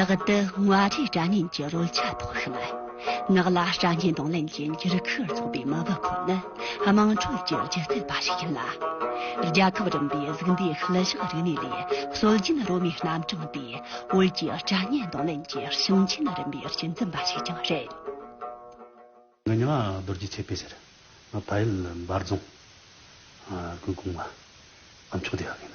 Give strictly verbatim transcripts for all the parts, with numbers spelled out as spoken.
ལག་ཏུ་མངའ་རིས་སྒྲ་སྙན་གྱི་རོལ་ཆ་ཐོགས་ཤིང་། ངག་ལ་སྒྲ་སྙན་རྡུང་ལེན་གྱི་འགྱུར་ཁུག་རྫོགས་པའི་མི་བུ་ཁོ་ནི་དམངས་ཁྲོད་ཀྱི་སྒྱུ་རྩལ་པ་ཞིག་ཡིན་ལ། རྒྱལ་ཁབ་རིམ་པའི་གཟུགས་འདས་གླུ་གཞས་རིག་གནས་ལས་སྲོལ་རྒྱུན་རོལ་མོའི་རྣམ་གྲངས་དེ་བོད་ཀྱི་སྒྲ་སྙན་རྡུང་ལེན་གྱི་ཞིང་ཆེན་རིམ་པའི་སྤྱི་འཛིན་པ་ཞིག་ཀྱང་རེད། ང་མྱིང་ང་རྡོ་རྗེ་ཚེ་འཕེལ་ཟེར། ང་ཕ་ཡུལ་འབའ་རྫོང་། ཨ། ཀུན་ཀོང་བ། ཨ་མཆོག་སྡེ་བ་ཡིན།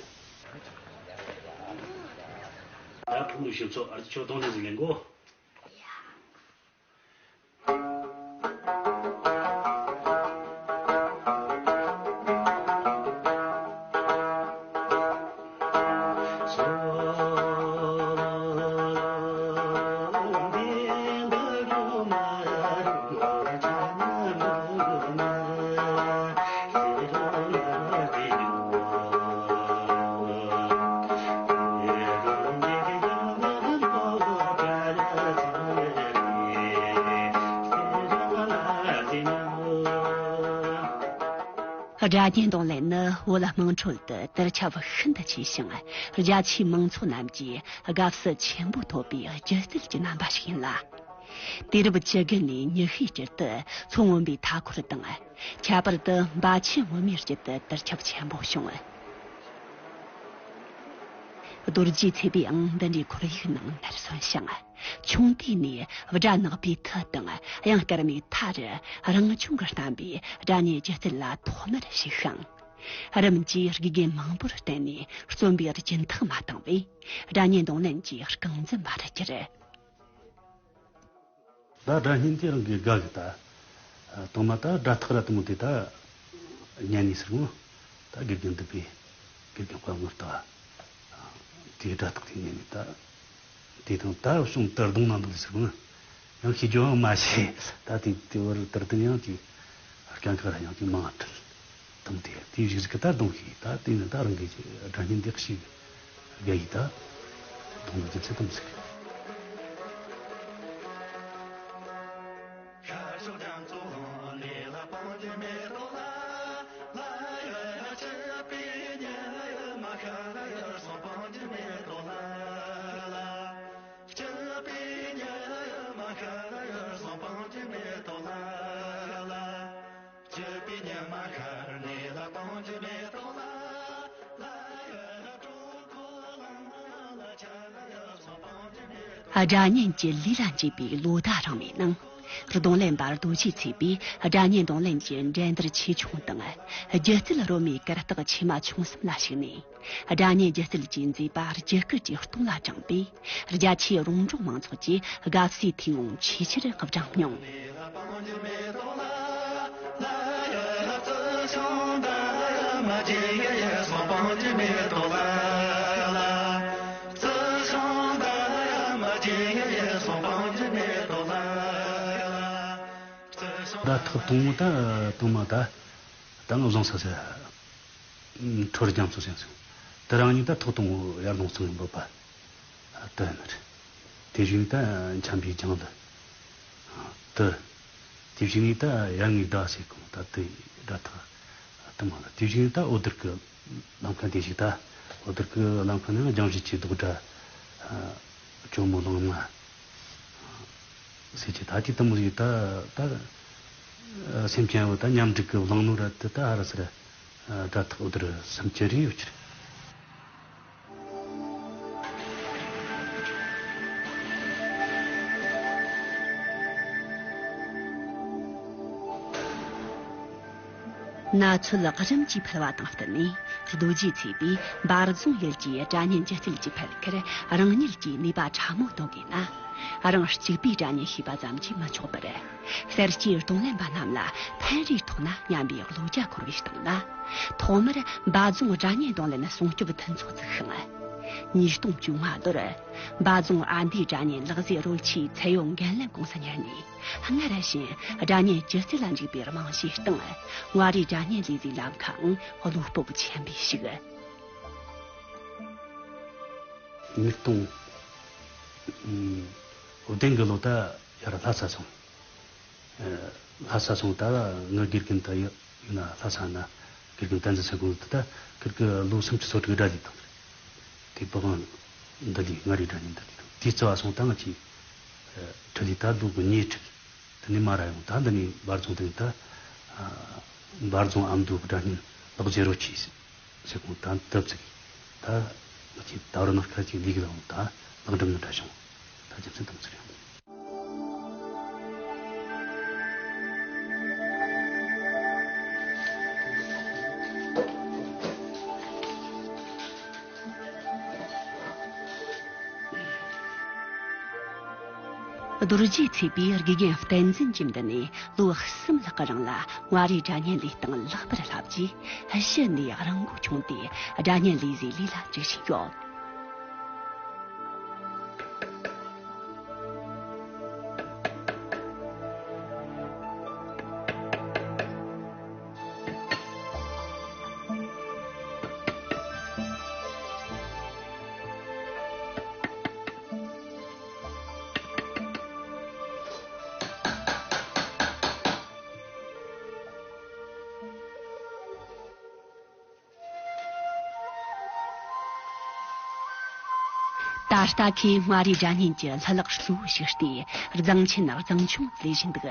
ད་ཕུ་ནུ་ཞིག་ཚོ་ཨར་ཆོ་གཏོང་ནས་ཟིག་ལེན་གོ། སྒྲ་སྙན་རྡུང་ལེན་ནི་བོད་དམངས་ཁྲོད་དུ་དར་ཁྱབ་ཤིན་ཏུ་ཆེ་ཞིང་། རྒྱ་ཆེའི་མང་ཚོགས་རྣམས་ཀྱིས་དགའ་བསུ་ཆེན་པོ་ཐོབ་པའི་སྒྱུ་རྩལ་གྱི་རྣམ་པ་ཞིག་ཡིན་ལ། དུས་རབས་བཅུ་དགུ་ནས་ཉི་ཤུའི་དཀྱིལ་དུ་མཚོ་སྔོན་པོའི་མཐའ་འཁོར་དང་། ཁྱད་པར་དུ་འབའ་ཆེན་སྔོན་མོའི་དཀྱིལ་དུ་དར་ཁྱབ་ཆེན་པོ་བྱུང་། རྡོ་རྗེ་ཚེ་འཕེལ་ཡང་འདི་འདྲའི་ཁོར་ཡུག་ནང་ནར་སོན་ཞིང་། ཆུང་དུས་ནས་སྦྲ་ནག་པོའི་མཐིལ་དང་གཡང་དཀར་མོའི་མཐའ་རུ་རང་བྱུང་གིས་བསྣམས་པའི་སྒྲ་སྙན་སྒྱུ་རྩལ་ལ་ཐོག་མར་ཞུགས་ཤིང་། རིམ་གྱིས་དགེ་རྒན་མང་པོར་བསྟེན་ནས་རྩོམ་པའི་སྦྱིན་ཐག་མ་བཏང་བས་སྒྲ་སྙན་རྡུང་ལེན་གྱི་རྐང་འཛིན་པར་གྱུར། ད་སྒྲ་སྙན་དེ་རང་གི་དགའ་གི་ད། དང་མ་ད་སྒྲ་ཐག་ར་དུ་མོ་དེ་ད་ཉན་ནས་ཟེར་ངོ་། ད་དགེ་རྒན་འདི་པའི་དགེ་རྒན་དཔའ་ངར་ལྟ་བ། དེའི་སྒྲ་ཐག་དེ་ཉན་ནས་ད། དེ་དང་ད་བྱུང་དར་གདོང་ན་འདུག་ཟེར་ངོ་། ཡང་ཤེས་རྒྱུ་ཡང་མ་ཤེས། ད་དེ་དེ་བར་དར་དུ་ཡང་ཅིག་རྐང་ཁ་ར་ཡང་ཅིག་མང་བ་ཁྲིད། དང་དེ་དེའི་གཞུག་གཞུག་གི་ད་གདོང་ཤེས་ད་དེ་ནི་ད་རང་གི་སྒྲ་སྙན་འདི་ཞིག་དགའ་ཡི་ད། གདོང་གི་ཚེ་དམ་ཟེར། སྒྲ་སྙན་གྱི་ལུས་ལ་འཇུག་པའི་ལོ་ཟླ་རིང་མོའི་ནང་། རྡུང་ལེན་པ་རྡོ་རྗེ་ཚེ་པས་སྒྲ་སྙན་རྡུང་ལེན་གྱི་འགྲན་བསྡུར་ཆེ་ཆུང་དང་། སྒྱུ་རྩལ་རོལ་མོའི་གར་སྟེགས་ཆེ་མ་ཆུང་གསུམ་ལ་ཞུགས་ནས། སྒྲ་སྙན་སྒྱུ་རྩལ་གྱི་མཛེས་པ་རྒྱུད་སྐུད་ཀྱི་སྟོང་ལ་དྲངས་པས། རྒྱ་ཆེའི་རོང་འབྲོག་མང་ཚོགས་ཀྱིས་དགའ་བསུའི་མཐེ་བོང་ཆེས་ཆེར་བསྒྲེངས་མྱོང་། ད་ཐག་དང་པོ་ད་དང་མ་ད་ད་ང་བཟང་ས་ས་ཁྲོ་རྒྱམ་སོ་སེང་སོང་། དེ་རང་ཉིད་ད་ཐག་དང་པོ་ཡར་ལུང་ཚང་འབོད་པ་དེ་ནི་རེད། དེ་བཞིན་ད་འཁྱམ་པའི་རྒྱང་ལ་དེ། དེ་བཞིན་ད་ཡར་ངོའི་ཟླ་ཟེར་གོང་ད་དེ་སྒྲ་ཐག་དེ་མ་ལ། དེ་བཞིན་ད་འོད་སྡེར་གི་ལམ་ཁ་འདི་ཞིག་ད། འོད་སྡེར་གི་ལམ་ཁ་ནི་རྒྱང་བཞི་གི་རྡོག་སྒྲ། ཨ། གྱོ་མོ་ལང་མ། ཟེར་གྱི་ད་དེ་དེ་མོ་ཞིག་ད་ད། ཨ། སེམས་ཅན་བོ་ད་མཉམ་འགྲིག་གི་བླངས་ནོ་ར་དེ་ད་ཧ་ར་སི་ར། ཨ། སྒྲ་ཐག་འོད་སྡེར་སུམ་ཅུ་རེ་ཡོད་ཀྱི་རེད། ན་ཚོད་རིམ་གྱིས་འཕེལ་བ་དང་བསྟུན་ནས་རྡོ་རྗེ་ཚེ་པས་འབའ་རྫོང་ཡུལ་གྱི་སྒྲ་སྙན་སྒྱུ་རྩལ་གྱི་འཕེལ་ཁར་རང་ཉིད་ཀྱིས་ནུས་པ་ཕྲ་མོ་འདོན་དགོས་ན། རང་གཅིག་པུས་སྒྲ་སྙན་ཤེས་པ་ཙམ་གྱིས་མི་ཆོག་པར། གསར་སྐྱེས་རྡུང་ལེན་པ་རྣམས་ལ་ཕན་རེའི་ཐོག་ན་སྙམ་པའི་བློ་རྒྱ་འཁོར་བའི་སྟེང་ན། ཐོག་མར་འབའ་རྫོང་སྒྲ་སྙན་རྡུང་ལེན་སྲུང་སྐྱོབ་མཐུན་ཚོགས་བཙུགས་ཤིང་། ཉིས་སྟོང་བཅོ་ལྔ་ལོར་འབའ་རྫོང་ཨ་མདེའི་སྒྲ་སྙན་ལག་རྩེད་རོལ་ཆས་ཚད་ཡོད་འགན་ལེན་ཀུང་སི་གཉེར་ནས། སྔར་བཞིན་སྒྲ་སྙན་སྒྱུ་རྩལ་ལ་འཇུག་པའི་རྨང་གཞིའི་སྟེང་། མངའ་རིས་སྒྲ་སྙན་ལས་རྩལ་ལམ་ཁའང་བློ་སྤོབས་ཆེན་པོས་ཞུགས། ཉིས་སྟོང་བདུན་གི་ལོ་ད་ཡར་ལྷ་ས་སོང་། ཨ། ལྷ་ས་སོང་ད་ངའི་དགེ་རྒན་ད་ཡོད་ན་ལྷ་ས་ན་དགེ་རྒན་བསྟན་འཛིན་ཚེ་དགོངས་དེ་ད་ཁིར་གི་ལོ་སུམ་ཅུ་སོ་དྲུག་སྒྲ་ལས་དང་། དེ་པི་ཝང་འདི་ལས་མངའ་རིས་སྒྲ་སྙན་འདི་ལས་དང་། དེའི་རྩ་བ་སོང་ད་ང་ཚོས་ཨ་འཕྲུལ་ལས་ད་རྡོ་གི་མེ་འཕྲུལ། དེ་ནས་མར་ཡོང་ད་འདི་ནས་འབར་རྫོང་དེ་ནས་ད་ཨ་འབར་རྫོང་ཨ་མདོ་གི་སྒྲ་སྙན་ལག་བརྗེ་རོ་ཆས་ཟེར་གོ་ད་འདི་བཙུགས། ད་ང་ཚོས་ད་རུང་ནང་ཁ་ཅིག་ལས་ཀ་ལ་ད་ལག་འགྲེམས་ནང་འདྲ་བྱུང་། ད་རྒྱུ་མཚན་དེ་མོ་ཟིག་རེད། རྡོ་རྗེ་ཚེ་པའི་དགེ་རྒན་བསྟན་འཛིན་གྱི་མདུན་ནས་ལོ་གསུམ་ལྷག་གི་རིང་ལ་མངའ་རིས་སྒྲ་སྙན་ལས་སྟངས་ལེགས་པར་བསླབས་རྗེས། གཞི་ནས་རང་མགོ་ཆུང་སྟེ་སྒྲ་སྙན་ལས་བཟོའི་ལས་ལ་འཇུག་བཞིན་ཡོད། ད་ལྟ་ཁོས་མངའ་རིས་སྒྲ་སྙན་གྱི་ལྷུ་ལག་གཙོ་བོ་ཞིག་སྟེ། རྫིང་ཆེན་རྫིང་ཆུང་ལས་བཞིན་འདུག།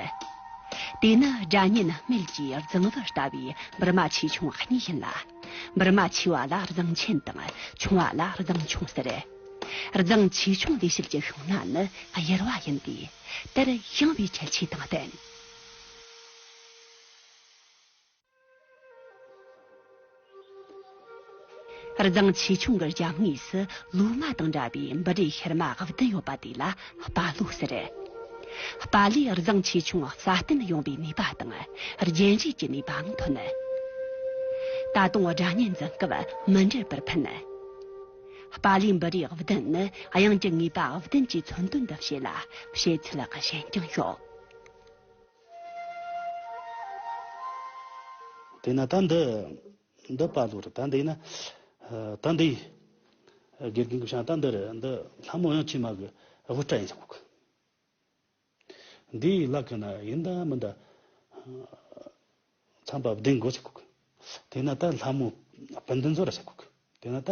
དེ་ནི་སྒྲ་སྙན་སྨད་ཀྱི་རྫིང་བུ་ལྟ་བུའི་འབུར་མ་ཆེ་ཆུང་གཉིས་ཡིན་ལ། འབུར་མ་ཆེ་བ་ལ་རྫིང་ཆེན་དང་ཆུང་བ་ལ་རྫིང་ཆུང་ཟེར། རྫིང་ཆེ་ཆུང་ལས་བྱེད་ཀྱི་ཤིང་སྣ་ནི་དབྱེ་བ་ཡིན་ཏེ། དེར་ཡངས་པའི་ཁྱད་ཆོས་དང་ལྡན། རྫིང་ཆེ་ཆུང་གི་རྒྱབ་ངོས་སུ་ལོ་མ་དང་འདྲ་བའི་འབུ་རའི་ཤར་མ་བདུན་ཡོད་པ་དེ་ལ་དཔའ་ལོ་ཟེར། དཔའ་ལོས་རྫིང་ཆེ་ཆུང་སྲ་བརྟན་ཡོང་བའི་ནུས་པ་དང་རྒྱན་རིས་ཀྱི་ནུས་པའང་ཐོན། ད་དུང་སྒྲ་སྙན་འཛིན་སྐབས་མི་འབྲལ་བར་ཕན། དཔའ་ལོའི་འབུ་རའི་བདུན་ནི་དབྱངས་ཀྱི་ངེས་པ་བདུན་གྱི་མཚོན་དོན་དུ་བྱེད་ལ་བྱེད་ཚུལ་གཞན་ཀྱང་ཡོད། དེས་ན་ད་འདི། འདི་དཔའ་ལོ་རེད། ད་འདི་ཡིན་ན། ཨ། ད་འདི། དགེ་རྒན་གྱིས་བཤད། ད་འདི་རེད། འདི་ལྷ་མོ་དབྱངས་ཅན་མ་གི་དབུ་སྐྲ་ཡིན་ཟེར་གོ་གི། འདིའི་ལག་གི་ན་ཡིན་ད་མིན་ད། ཨ། ཚན་པ་བདུན་དགོས་ཟེར་གོ་གི། དེས་ན་ད་ལྷ་མོ་སྤུན་བདུན་ཟོ་ར་ཟེར་གོ་གི། དེས་ན་ད་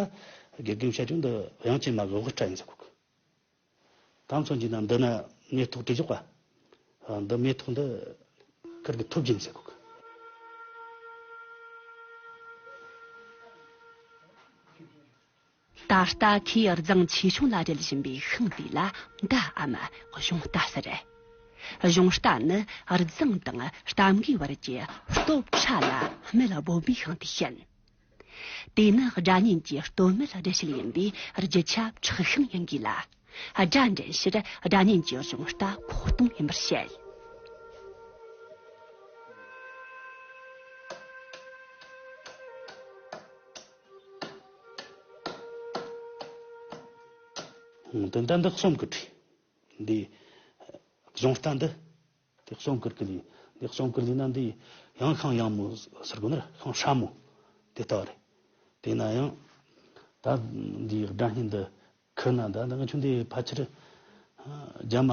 དགེ་རྒན་བཤད་རྒྱུ་འདི་དབྱངས་ཅན་མ་གི་དབུ་སྐྲ་ཡིན་ཟེར་གོ་གི། ད་མཚོན་གྱི་ན་འདི་ན་མེ་ཏོག་བྲིས་བཞག་པ། ཨ། འདི་མེ་ཏོག་འདི་ཁིར་གི་ཐུགས་རྒྱན་ཟེར་གོ་གི། ད་ལྟ་ཁོས་རྫིང་ཆེ་ཆུང་ལ་རེད་བཞིན་པའི་ཤིང་དེ་ལ་མདའ་འམ་གཞུང་རྟ་ཟེར། གཞུང་རྟ་ནི་རྫིང་དང་རྟ་མགོའི་བར་གྱི་སྟོབས་ཕྲ་ལ་སྨད་སྦོམ་པའི་ཤིང་དེ་བཤད། དེ་ནི་སྒྲ་སྙན་གྱི་སྟོད་སྨད་སྦྲེལ་བྱེད་ཡིན་པས་རྒྱུ་ཆ་མཁྲེགས་ཤིང་ཡིན་དགོས་ལ། སྒྲ་འདྲེན་ཕྱིར་སྒྲ་སྙན་གྱི་གཞུང་རྟ་ཁོག་སྟོང་ཡིན་པར་བཤད། དོན་དག་འདི་གསུམ་གྱིས་བྲིས། འདི་གཞུང་རྟ་འདི། དེ་གསུམ་གྱིས་བྲིས། འདི་གསུམ་གྱིས་བྲིས་ན་འདི་ཡང་ཤིང་ཡངས་མོ་ཟེར་དགོས་ན་ཤིང་སྲ་མོ་དེ་ལྟ་བུ་རེད། དེས་ན་ཡང་ད་འདི་སྒྲ་སྙན་འདི་ཁུར་ན་ད་ང་ཆུང་དུས་ཕལ་ཆེར་རྒྱ་མ་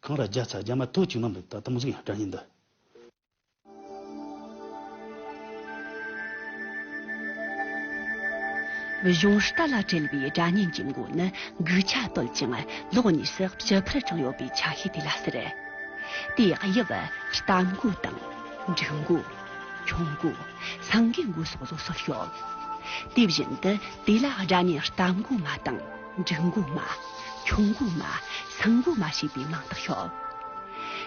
གང་ར་རྒྱ་ཚ་རྒྱ་མ་ཐོ་གཅིག་ནང་མེད། ད་དེ་མོ་ཟིག་ཡང་སྒྲ་སྙན་འདི། གཞུང་རྟ་ལ་བྲིས་པའི་སྒྲ་སྙན་གྱི་མགོ་ནི་འགུག་ཆ་དོད་ཅིང་ལོགས་གཉིས་སུ་སྤྱི་ཕུར་དྲངས་ཡོད་པའི་ཆ་ཤས་དེ་ལ་ཟེར། དེའི་དབྱིབས་རྟ་མགོ་དང་། འབྲུག་མགོ། ཁྱུང་མགོ། སེང་གེ་མགོ་སོགས་བཟོ་སྲོལ་ཡོད། དེ་བཞིན་དུ་དེ་ལ་སྒྲ་སྙན་རྟ་མགོ་མ་དང་། འབྲུག་མགོ་མ། ཁྱུང་མགོ་མ། སེང་མགོ་མ་ཞེས་པའི་མིང་དག་ཡོད།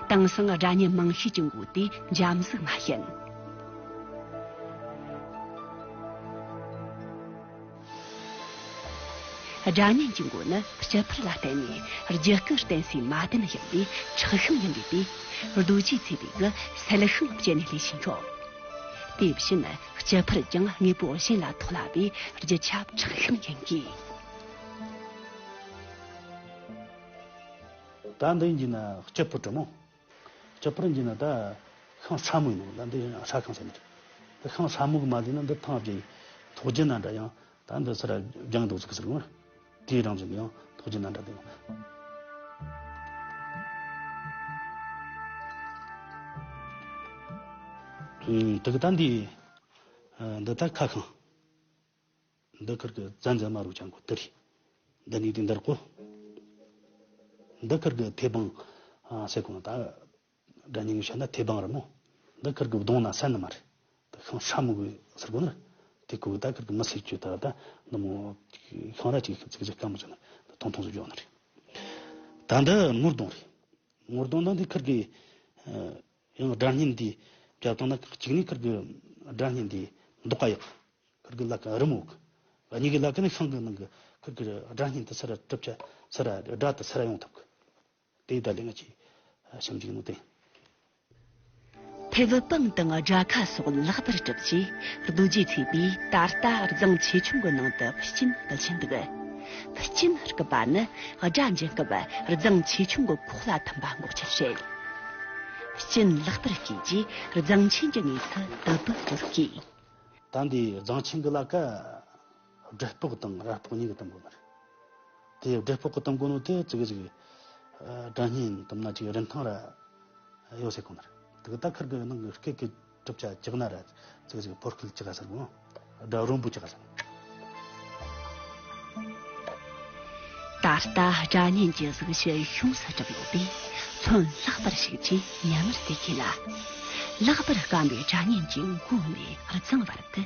དེང་སང་སྒྲ་སྙན་མང་ཤོས་ཀྱི་མགོ་དེ་འཇམ་གཟུགས་མ་ཡིན། སྒྲ་སྙན་གྱི་མགོ་ནི་སྤྱི་ཕུར་ལ་བརྟེན་ནས་རྒྱུ་སྐར་བརྟེན་སའི་མ་དན་ཡིན་པས་མཁྲེགས་ཤིང་ཡིན་དགོས་པས། རྡོ་རྗེ་ཚེ་པའི་གིས་སེལ་ཤིང་བཅད་ནས་ལས་བཞིན་ཡོད། དེ་བཞིན་སྤྱི་ཕུར་ཀྱང་དངོས་པོ་གཞན་ལ་ཐོགས་སླ་བས་རྒྱུ་ཆ་མཁྲེགས་ཤིང་ཡིན་དགོས། ད་འདི་ཡིན་གྱི་ན་སྤྱི་ཕུར་དྲི་མོ། སྤྱི་ཕུར་ཡིན་གྱི་ན་ད་ཤིང་སྲ་མོ་ཡིན་ནོ། ད་འདི་སྲ་ཤིང་ཟེར་ནི་རེད། ད་ཤིང་སྲ་མོ་གི་མ་ལས་ན་འདི་ཐང་བརྒྱབ་ཐོག་རྒྱུ་ན་འདྲ་ཡང་ད་འདི་སར་རྒྱང་འདུག་ཟིག་ཟེར་ནོ། དེའི་རང་བཞིན་ཡང་ཐོག་རྒྱུ་ན་འདྲ་དེ་ཡང་། ཨུམ། དེ་གི་ད་འདི། ཨ། འདི་ད་ཁ་ཤིང་། འདི་ཁིར་གི་ཙན་ཙན་མ་རུ་ཆང་གོ་དེ་རེད། འདི་ནི་དེ་འདིར་གོ། འདི་ཁུར་གི་ཐེ་བང་ཟེར་གོ་ནོ་ད། སྒྲ་སྙན་གི་བཤད་ན་ཐེ་བང་རེད་མོ། འདི་ཁུར་གི་བརྡུངས་ན་སད་ནི་མ་རེད། ད་ཤིང་ཧྲ་མོ་གི་ཟེར་གོ་ནི་རེད། དེ་ཁུར་གི་ད་ཁུར་གི་མི་སེར་གྱི་ད་ད་འདི་མོ་ཤིང་ར་ཅིག་ཙིག་ཙིག་སྐམ་པོ་ཟེར་ན་ད་ཐུང་ཐུང་ཟིག་ཡོད་ནི་རེད། ད་འདི་ངོ་བརྡུངས་རེད། ངོ་བརྡུངས་ན་འདི་ཁུར་གི་ཡང་སྒྲ་སྙན་འདི་བརྒྱབ་བཏང་ན་གཅིག་ནས་ཁུར་གི་སྒྲ་སྙན་འདི་མདོག་ཁ་ཡག་ཁུར་གི་ལ་ཁ་རི་མོ་གི། གཉིས་ཀྱི་ལ་ཁ་ནི་ཤིང་གི་ནང་གི་ཁུར་གི་སྒྲ་སྙན་དེ་ཚུར་གྲུབ་ཆ་ཚུར་སྒྲ་དེ་ཚུར་ཡོང་ཐུབ་གི། དེ་ད་ལས་ང་ཅི་ཞིབ་འཇུག་ནོ་དེ། ཐེ་བི་པང་དང་སྒྲ་ཁ་སོགས་ལེགས་པར་གྲུབ་རྗེས་རྡོ་རྗེ་ཐེག་པས་ད་ལྟ་རྫིང་ཆེ་ཆུང་གི་ནང་དུ་གཅིན་སྤེལ་བཞིན་འདུག་གཅིན་རྐུབ་པ་ནི་སྒྲ་འབྱིན་སྐབས་རྫིང་ཆེ་ཆུང་གི་ཁོག་ལ་ཐིམ་པ་འགོག་ཆེད་བཤད། གཅིན་ལེགས་པར་བསྐུས་རྗེས་རྫིང་ཆེན་གྱི་ངོས་སུ་དུད་པ་གཏོར་བསྐུས། ད་འདི་རྫིང་ཆེན་གྱི་ལ་ཁ་སྒྲ་སྤོག་དང་ར་སྤོག་གཉིས་ཀྱི་གཏམ་གོ་ནི་རེད། དེ་སྒྲ་སྤོག་གི་གཏམ་གོ་ནོ་དེ་ཙི་གེ་ཙི་གེ་སྒྲ་སྙན་གཏམ་ན་ཅིག་རིན་ཐང་ར་ཡོད་ཟེར་གོ་ནི་རེད། དེ་གི་ད་ཁུར་གི་ནང་གི་སྐད་ཀྱི་གྲུབ་ཆ་ཅིག་ན་ར་ཙི་གེ་ཙི་གེ་ཕོ་སྐད་ཅིག་ག་ཟེར་གོ་སྒྲ་རོན་པོ་ཅིག་ག་ཟེར། ད་ལྟ་སྒྲ་སྙན་གྱི་གཟུགས་གཞི་ཡོངས་སུ་གྲུབ་ཡོད་པས་ཚོན་ལྷག་པར་ཞིག་ཅེས་ཉམས་མར་དེ་ཁས་ལ། ལེགས་པར་བརྐམ་པའི་སྒྲ་སྙན་གྱི་མགོ་ནས་རྫིང་བར་དུ་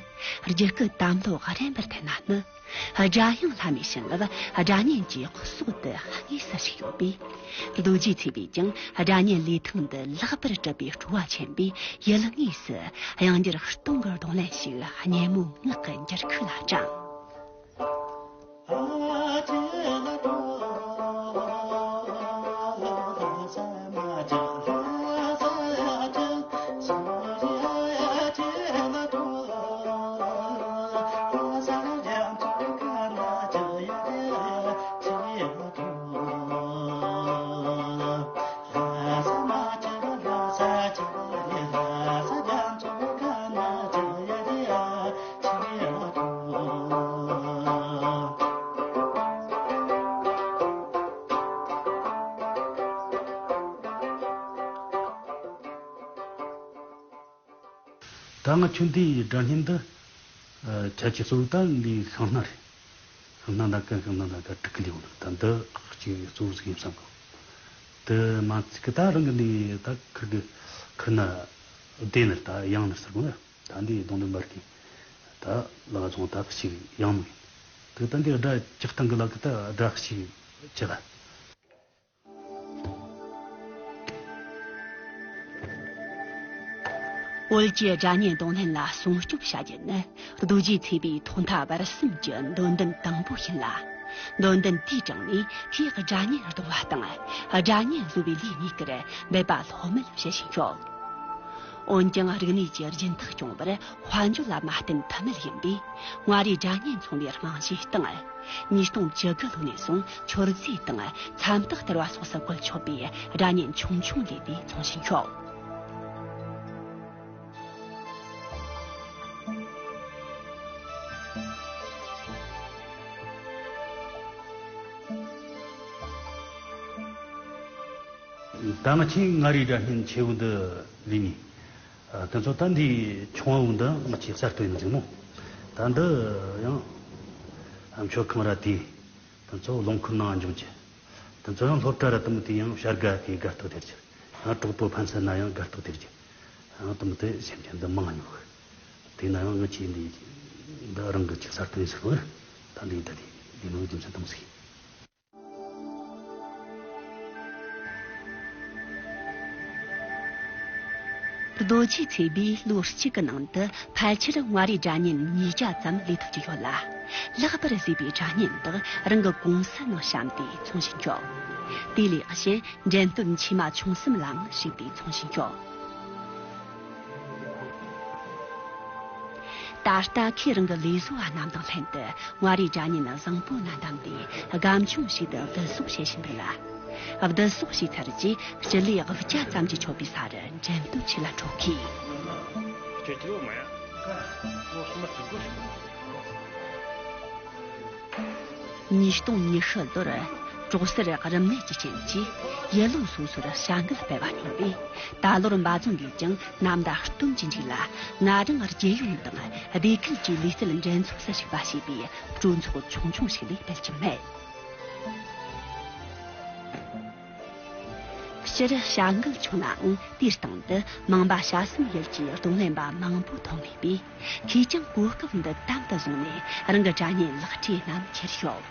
རྒྱུད་སྐུད་དམ་ལྷོ་རན་པར་འཐེན་ན་ནི། སྒྲ་དབྱངས་ལྷ་མོའི་བྱིན་རླབས་སྒྲ་སྙན་གྱི་གསོག་ཏུ་དངོས་སུ་ཞུགས་ཡོད་པས། རྡོ་རྗེ་ཐེག་པས་ཀྱང་སྒྲ་སྙན་ལས་ཐང་འདི་ལེགས་པར་གྲུབ་པའི་སྤྲོ་བ་ཆེན་པོས་ཡུལ་དངོས་སུ་དབྱངས་འགྱུར་སྟོང་གི་རྡུང་ལེན་ཞིག་སྙན་མོའི་ངག་གི་འགྱུར་ཁུག་ལ་དྲངས། ད་ང་ཁྱོད་འདིའི་སྒྲ་སྙན་འདི་ཁྱེད་ཀྱི་གཙོ་བོ་ད་འདི་ཤིང་སྣ་རེད། ཤིང་སྣ་ད་ག་ཤིང་སྣ་ད་ག་དྲུག་གི་ལེའུ་འདུག་ད་འདི་གཅིག་གཙོ་བོ་ཟིག་ཡིན་བསམ་གི། དེ་མ་ཚིག་གི་ད་རང་གི་འདི་ད་ཁུར་གི་ཁུར་ན་སྡེ་ནི་ད་ཡང་ནི་ཟེར་གོ་ནི། ད་འདི་གདོང་ལེན་པར་གི་ད་ལ་བ་རྫོང་ད་གཅིག་ཡང་མི་ཡིན། དེ་ད་འདི་སྒྲ་ལྕགས་སྟེང་གི་ལ་གི་ད་སྒྲ་གཅིག་ཅི་ལ། བོད་ཀྱི་སྒྲ་སྙན་གདོང་ལེན་ལ་སྲུང་སྐྱོབ་བྱ་རྒྱུ་ནི་རྡོ་རྗེ་ཐེག་པའི་ཐོག་མཐའ་བར་གསུམ་གྱི་འདོད་འདུན་དང་པོ་ཡིན་ལ། འདོད་འདུན་དེའི་དྲུང་ནས་དེའི་སྒྲ་སྙན་གདུང་བ་དང་སྒྲ་སྙན་བཟོ་བའི་ལས་གཉིས་ཀར་འབད་པ་ལྷོད་མེད་བྱེད་བཞིན་ཡོད། འོན་ཀྱང་རིག་གནས་ཀྱི་སྦྱིན་ཐག་སྐྱོང་བར་དཔལ་འབྱོར་ལ་མ་བརྟེན་ཐབས་མེད་ཡིན་པས། མངའ་རིས་སྒྲ་སྙན་ཚོང་པའི་རྨང་གཞིའི་སྟེང་། ཉིས་སྟོང་བཅུ་དགུ་ལོ་ནས་བཟུང་མཆོད་རྫས་དང་མཚམས་རྟགས་སྟེར་བ་སོགས་སུ་བཀོལ་ཆོག་པའི་སྒྲ་སྙན་ཆུང་ཆུང་ལས་དེ་འཚོང་བཞིན་ཡོད། ད་ང་ཆེ་མངའ་རིས་སྒྲ་སྙན་ཆེ་བོ་འདི་ལས་ནི། ཨ། དེ་ཚོ་ད་འདི་ཆུང་བ་འདི་ང་ཆེ་གསར་གཏོད་ཡིན་ཟིག་མོ། ད་འདི་ཡང་ཨ་མཆོད་ཁང་ར་དེ། དེ་ཚོ་རླངས་འཁོར་ནང་འཇོག་རྒྱུ། དེ་ཚོ་ཡང་སློབ་གྲྭ་ར་དེ་མོ་དེ་ཡང་བྱ་དགའ་དེ་དགའ་སྟོད་དེར་གྱུར། ཡང་གྲོགས་པོ་ཕན་ཚུན་ན་ཡང་དགའ་སྟོད་དེར་གྱུར། ཡང་དེ་མོ་དེ་སེམས་ཅན་འདི་མང་ཉུག་དེ་ན་ཡང་ང་ཆེ་འདི་འདི་རང་གི་ཆེ་གསར་གཏོད་ཡིན་ཟིག་མོ། ད་འདི་ད་དེ་འདི་མོ་རྒྱུ་མཚན་དེ་མོ་ཟིག་རྡོ་རྗེ་ཐེག་པས་ལོ་གཅིག་གི་ནང་དུ་ཕལ་ཆེར་མངའ་རིས་སྒྲ་སྙན་ཉིས་བརྒྱ་ཙམ་ལས་ཐུབ་ཀྱི་ཡོད་ལ། ལེགས་པར་བཟོས་པའི་སྒྲ་སྙན་དག་རང་གི་ཀུང་སི་ནང་བཤམས་ཏེ་འཚོང་བཞིན་ཡོད། དེ་ལས་གཞན་འགྲེམས་སྟོན་ཆེ་མ་ཆུང་གསུམ་ལའང་ཞུགས་ཏེ་འཚོང་བཞིན་ཡོད། ད་ལྟ་ཁོས་རང་གི་ལས་བཟོ་བ་རྣམས་དང་ལྷན་དུ་མངའ་རིས་སྒྲ་སྙན་བཟང་པོ་སྣ་འདམས་ཏེ་སྒམ་ཆུང་ཞིག་ཏུ་བསྡུ་གསོག་བྱེད་བཞིན་པ་ལ། བསྡུ་གསོག་བྱས་ཚར་རྗེས་སྤྱི་ལེ་བརྒྱ་ཙམ་གྱིས་ཆོད་པའི་ས་རུ་འགྲེམས་སྟོན་ཆེད་ལ་འཕྲོ་མཁས། ཉིས་སྟོང་ཉི་ཤུ་ལོར་པྲོག་གསར་རིམས་ནད་ཀྱི་རྐྱེན་གྱིས་ཡུལ་ལུང་སོ་སོར་བྱ་འགུལ་སྤེལ་བ་ཉུང་བས། ད་ལོར་འབའ་རྫོང་གིས་ཀྱང་ནམ་ཟླ་སྟོན་གྱི་མཇུག་ལ་ན་གྲངས་རྒྱལ་ཡོངས་དང་སྡེ་ཁུལ་གྱི་ལུས་རྩལ་འགྲན་ཚོགས་སུ་ཞུགས་པ་ཞེས་པའི་སྤྲོ་ཚོགས་ཆུང་ཆུང་ཞིག་ལས་སྤེལ་གྱི་མེད། སྤྱིར་བྱ་འགུལ་ཆུང་ནའང་དེའི་སྟེང་དུ་མང་པ་བྱ་གསུམ་ཡུལ་གྱི་རྡུང་ལེན་པ་མང་པོ་ཐོན་ངེས་པས། ཁོས་ཀྱང་གོ་སྐབས་འདི་དམ་དུ་བཟུང་ནས་རང་གི་སྒྲ་སྙན་ལག་ཁྲིད་རྣམས་ཁྱེར་ཤོག་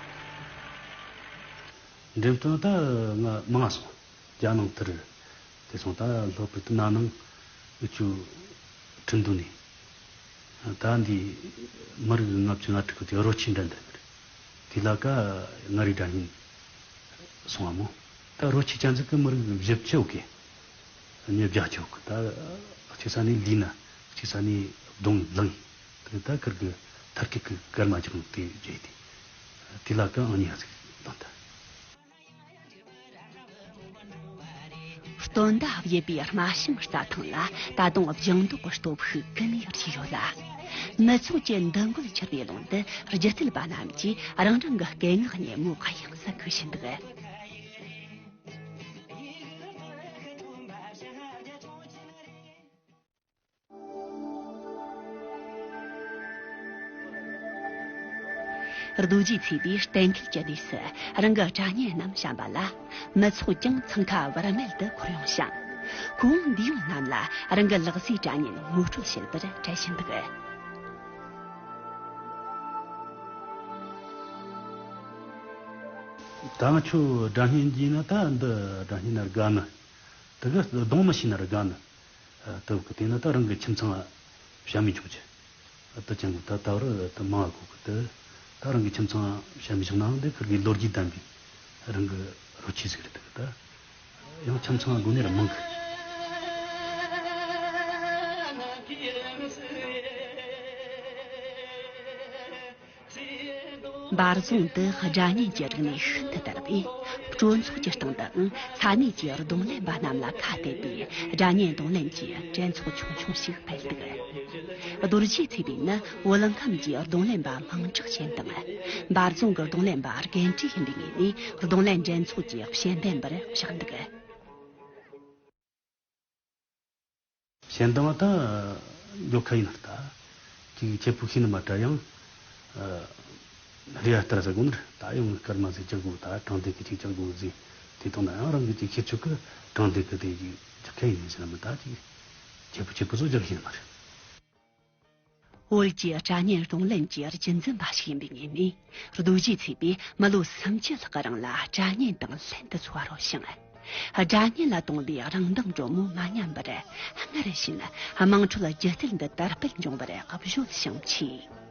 འགྲེམས། སྟོན་ད་ང་མང་སོང་། རྒྱ་ནང་དུ་རུ། དེ་སོང་ད་ལྷོ་པའི་དུ་ན་ནང་ཨུ་ཆུ་ཁྲིན་དུ་ནས། ད་འདི་མི་རིགས་ལྔ་བཅུ་ང་དྲུག་གི་རོ་ཆེན་འདྲ་འདི་མི་རེད། དེ་ལ་ཀ་ང་རི་སྒྲ་སྙན་སོང་བ་མོ། ད་རོ་ཆེ་ཅན་ཟིག་གི་མི་རིགས་བཞི་བཅུ་ཡོད་གི། ཉིས་བརྒྱ་ཅིག་ཡོད་གི། ད་གཅིག་ས་ནས་ལུས་ན། གཅིག་ས་ནས་གདོང་ལངས། དེ་ད་ཁིར་གི་ཐར་ཁི་གི་སྐར་མ་ཅིག་དེ་བརྗེད་དེ། དེ་ལ་ཀ་ཨང་ཉི་ཟིག་བཏང་ད། སྟོན་ཟླ་བརྒྱད་པའི་རྨ་བྱང་རྩྭ་ཐང་ལ་ད་དུང་ལྗང་མདོག་གི་སྟོབས་ཤུགས་ཀུན་ནས་རྒྱས་ཡོད་ལ། མི་ཚོགས་ཀྱི་འདུ་འགོད་ཆེར་བའི་ཀློང་དུ་སྒྱུ་རྩལ་པ་རྣམས་ཀྱིས་རང་རང་གི་སྐད་ངག་སྙན་མོ་དབྱངས་སུ་འཁོད་བཞིན་འདུག་རྡོ་རྗེ་ཚེ་བའི་གཏན་འཁེལ་གྱི་གནས་སུ་རང་གི་སྒྲ་སྙན་རྣམས་བཤམས་པ་ལ། མི་ཚོགས་ཀྱང་འཚང་ཁ་བར་མེད་དུ་འཁོར་ཡོང་ཞིང་། ཁོ་བོ་འདུས་ཡོང་རྣམས་ལ་རང་གི་ལག་རྩལ་སྒྲ་སྙན་ངོ་སྤྲོད་བྱེད་པར་བྲེལ་བཞིན་འདུག་ད་ང་ཆོ་སྒྲ་སྙན་གྱིས་ན་ད་འདི་སྒྲ་སྙན་ན་དགའ་ནི། དེ་གི་གདོང་མི་ཤེས་ན་ར་དགའ་ནི། ཨ། དེ་གི་དེ་ན་ད་རང་གི་ཁྱིམ་ཚང་བཤམས་མི་ཆོག་ཅི། ཨ། དེ་ཅན་གི་ད་ད་བར་དུ་མང་བ་གོ་གི་དེ། ད་རང་གི་ཁྱིམ་ཚང་བཤམས་མི་ཆོག་ནའང་དེ་ཁིར་གི་ལོ་རྒྱུས་ལྡན་པའི་རང་གི་རོ་ཆས་ཟིག་རེད། དེ་གི་ད་ཡང་ཁྱིམ་ཚང་སྒོ་ནས་ར་མང་གི། འབར་རྫོང་དུ་སྒྲ་སྙན་གྱི་རིག་གནས་ཤིན་ཏུ་དར་བས། སྤྲོ་ཚོགས་ཀྱི་སྟེང་དུའང་ས་གནས་ཀྱི་རྡུང་ལེན་པ་རྣམས་ལ་ཁ་གཏད་པའི་སྒྲ་སྙན་རྡུང་ལེན་གྱི་གྲོས་ཚོགས་ཆུང་ཆུང་ཞིག་སྤེལ་འདུག་རྡོ་རྗེ་ཚེ་བའི་ནི་བོད་ཁམས་ཀྱི་རྡུང་ལེན་པ་མིང་གྲགས་ཅན་དང་། འབར་རྫོང་གི་རྡུང་ལེན་པ་རྒན་གྲས་ཡིན་པའི་ངོས་ནས་རྡུང་ལེན་གྲོས་ཚོགས་ཀྱི་དཔྱད་འདེམས་པར་བཞག་འདུག་གཞན་དང་ད་མགྱོགས་ཁ་ཡིན་ན་ད། ཅིག་ཁྱེད་པོ་ཤེས་ནི་མ་དྲ་ཡང་། ཨ། རེ་ཡ་ལྟར་ཟེར་གོ་ནི་རེད། ད་ཡང་སྐར་མ་ཟིག་ཅག་གོ། ད་དྲང་བདེན་གི་ཅིག་ཅག་གོ་ཟིག་དེ་དང་ན་ཡང་རང་གི་ཅིག་ཤེས་ཆོག་གི། དྲང་བདེན་གི་དེ་ཅིག་ཅག་ཁ་ཡིན་ཟེར་ན་མི་ད་ཅིག་ཁྱེད་པོ་ཁྱེད་པོ་ཚོ་ཅག་ཤེས་ནི་མ་རེད། བོད་ཀྱི་སྒྲ་སྙན་རྡུང་ལེན་གྱི་རྒྱུན་འཛིན་པ་ཞིག་ཡིན་པའི་ངོས་ནས། རྡོ་རྗེ་ཚེ་བས་མི་ལོ་སུམ་ཅུ་ལྷག་རིང་ལ་སྒྲ་སྙན་དང་ལྷན་དུ་འཚོ་བ་རོལ་ཞིང་། སྒྲ་སྙན་ལ་གཏོང་བའི་རང་མདངས་དྲོན་མོ་མ་ཉམས་པར། སྔར་བཞིན་དམངས་ཁྲོད་སྒྱུ་རྩལ་འདི་དར་སྤེལ་འབྱུང་བར་སྐུ་གཞོལ་ཞིང་མཆིས།